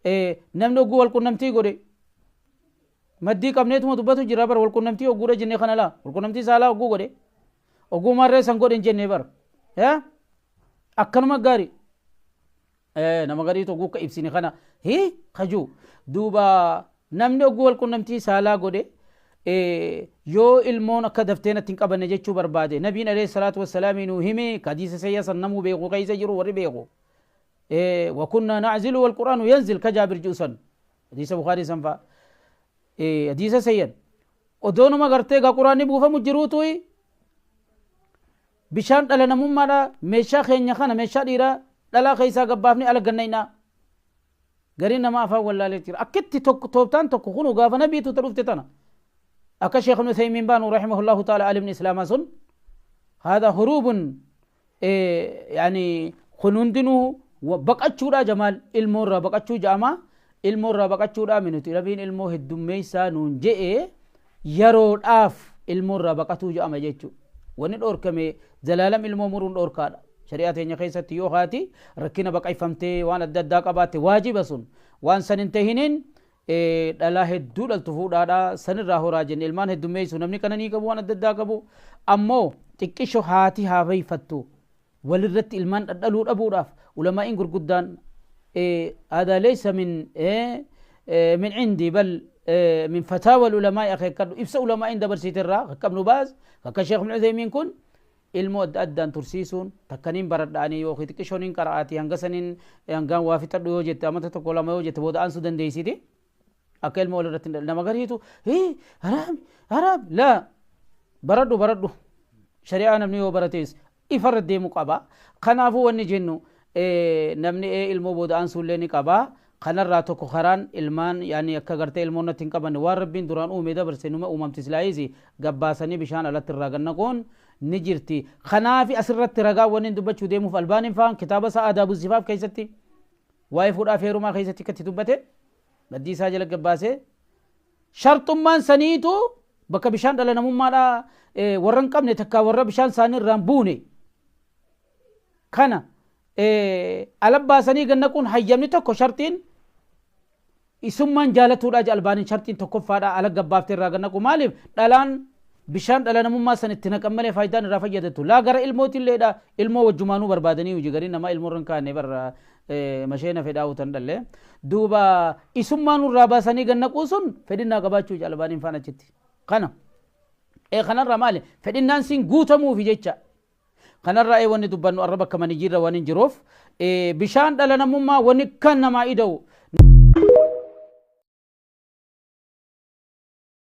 Namni ogguu walqunnamtii godhe maddii qabneetuma dubbatu jira bara walqunnamtii ogguudha jennee kana laa walqunnamtii saalaa ogguu godhe ogguu marree san godhe hin jennee bara akkanuma gaarii nama gariitu ogguu akka ibsine kana hii kajuu. Duuba namni ogguu walqunnamtii saalaa godhe yoo ilmoon akka daftee natti hin qabanne jechuu barbaade, nabiin alayhi salaatu wassalaam nuu hime, hadiisa sayya san namuu beeku keessa jiru warri beeku, وكنا نعزل والقرآن ينزل كجابر جوسن، حديث بخاري سنفا حديث سيد. Odoonuma gartee gaa quraanni buufamu jiruutu bishaan dhala namummaadha meeshaa keenya kana meeshaa dhiiraa dhalaa keessaa gabbaafni ala gannaynaa. Gariin nama afaan wallaalee jira. Akkitti tokko tooftaan tokko kunu gaafa nabiitu ta dhufte tana akka Sheekh Ibn Uthaymiin baanu rahimahullahu ta'ala, alimni islaamaa sun, هذا هروب يعني kun hundinuu baqachuudha jamaal ilmoo irraa baqachuu ja'ama, ilmoo irraa baqachuudha minuti. Nabiin ilmoo heddummeessaa nuun je'e, yeroodhaaf ilmoo irraa baqatuu ja'ama jechuudha. Wanni dhoorkame zalaalam ilmoo muruun dhoorkaadha shari'aa teenya keessatti. Yoo haati rakkina baqayfamtee waan adda addaa qabaatte waajiba sun, waan san hin tahiniin dhalaa hedduu dhaltu fuudhaadha sanirraa horaa jenne. Ilmaan heddummeessu namni qananii qabu waan adda addaa qabu, ammoo xiqqisho haati haa beeyfattu walirratti ilmaan dhadhaluu dhabuudhaaf. Ulamaa'iin gurguddaan هذا ليس من عندي بل من فتاوى العلماء، akeekkadhu, ibsa ulamaa'iin dabarsiitirraa akka Ibnu Baaz, akka Sheekh Ibnu Uthaymiin kun ilmoo adda addaan tursiisuun takkaniin baradha'anii yookiin xiqqishooniin qara'aatii hanga saniin hangaan waa fixadhu yoo jette, amata tokko lama yoo jette, booda aansuu dandeessiti. Akka ilmoo walirratti nama gariitu haraam haraam laa baradhu baradhu. Shari'aa namni yoo baratees ifarra deemu qaba. Kanaafuu wanni jennu namni ilmoo booda aansuullee ni qaba. Kanarraa tokko karaan ilmaan yaani akka gartee ilmoon natti hin qabanne, waan rabbiin duraan uume dabarse numa uumamti silaayisi, gabbaasanii bishaan alatti irraa gannaquun ni jirti. Kanaafi asirratti ragaa wanni dubbachuu deemuuf Albaaniin faan kitaaba isaa Aadaabu Zifaaf keessatti waa'ee fuudhaa fi heerumaa keessatti akkatti dubbate, maddii isaa jala gabbaasee sharxummaan saniitu bakka bishaan dhala namummaadhaa warra hin qabne takkaa warra bishaan isaanii irraan buune kana ala baasanii gannaquun hayyamni tokko sharxiin isummaan jaalatuudha jedha Albaaniin. Sharxiin tokkoffaadha ala gabbaaftee irraa gannaqu. Maaliif? Dhalaan bishaan dhala namummaa san itti naqan malee faayidaan irraa fayyadatu laa gara ilmootiilleedha. Ilmoo wajjumaanuu barbaadanii hojii gariin namaa ilmoo irra hin kaanne barra masheena fedhaa utan dhalle. Duuba isummaan irraa baasanii gannaquu sun fedhinnaa qabaachuu jedha Albaaniin faan achitti. Kana kanarraa maali fedhinnaan siin guutamuufi jecha kanarraa. Wanni dubbannu arra bakka manijjiirra waan hin jiruuf bishaan dhala namummaa wanni kan namaa ida'u.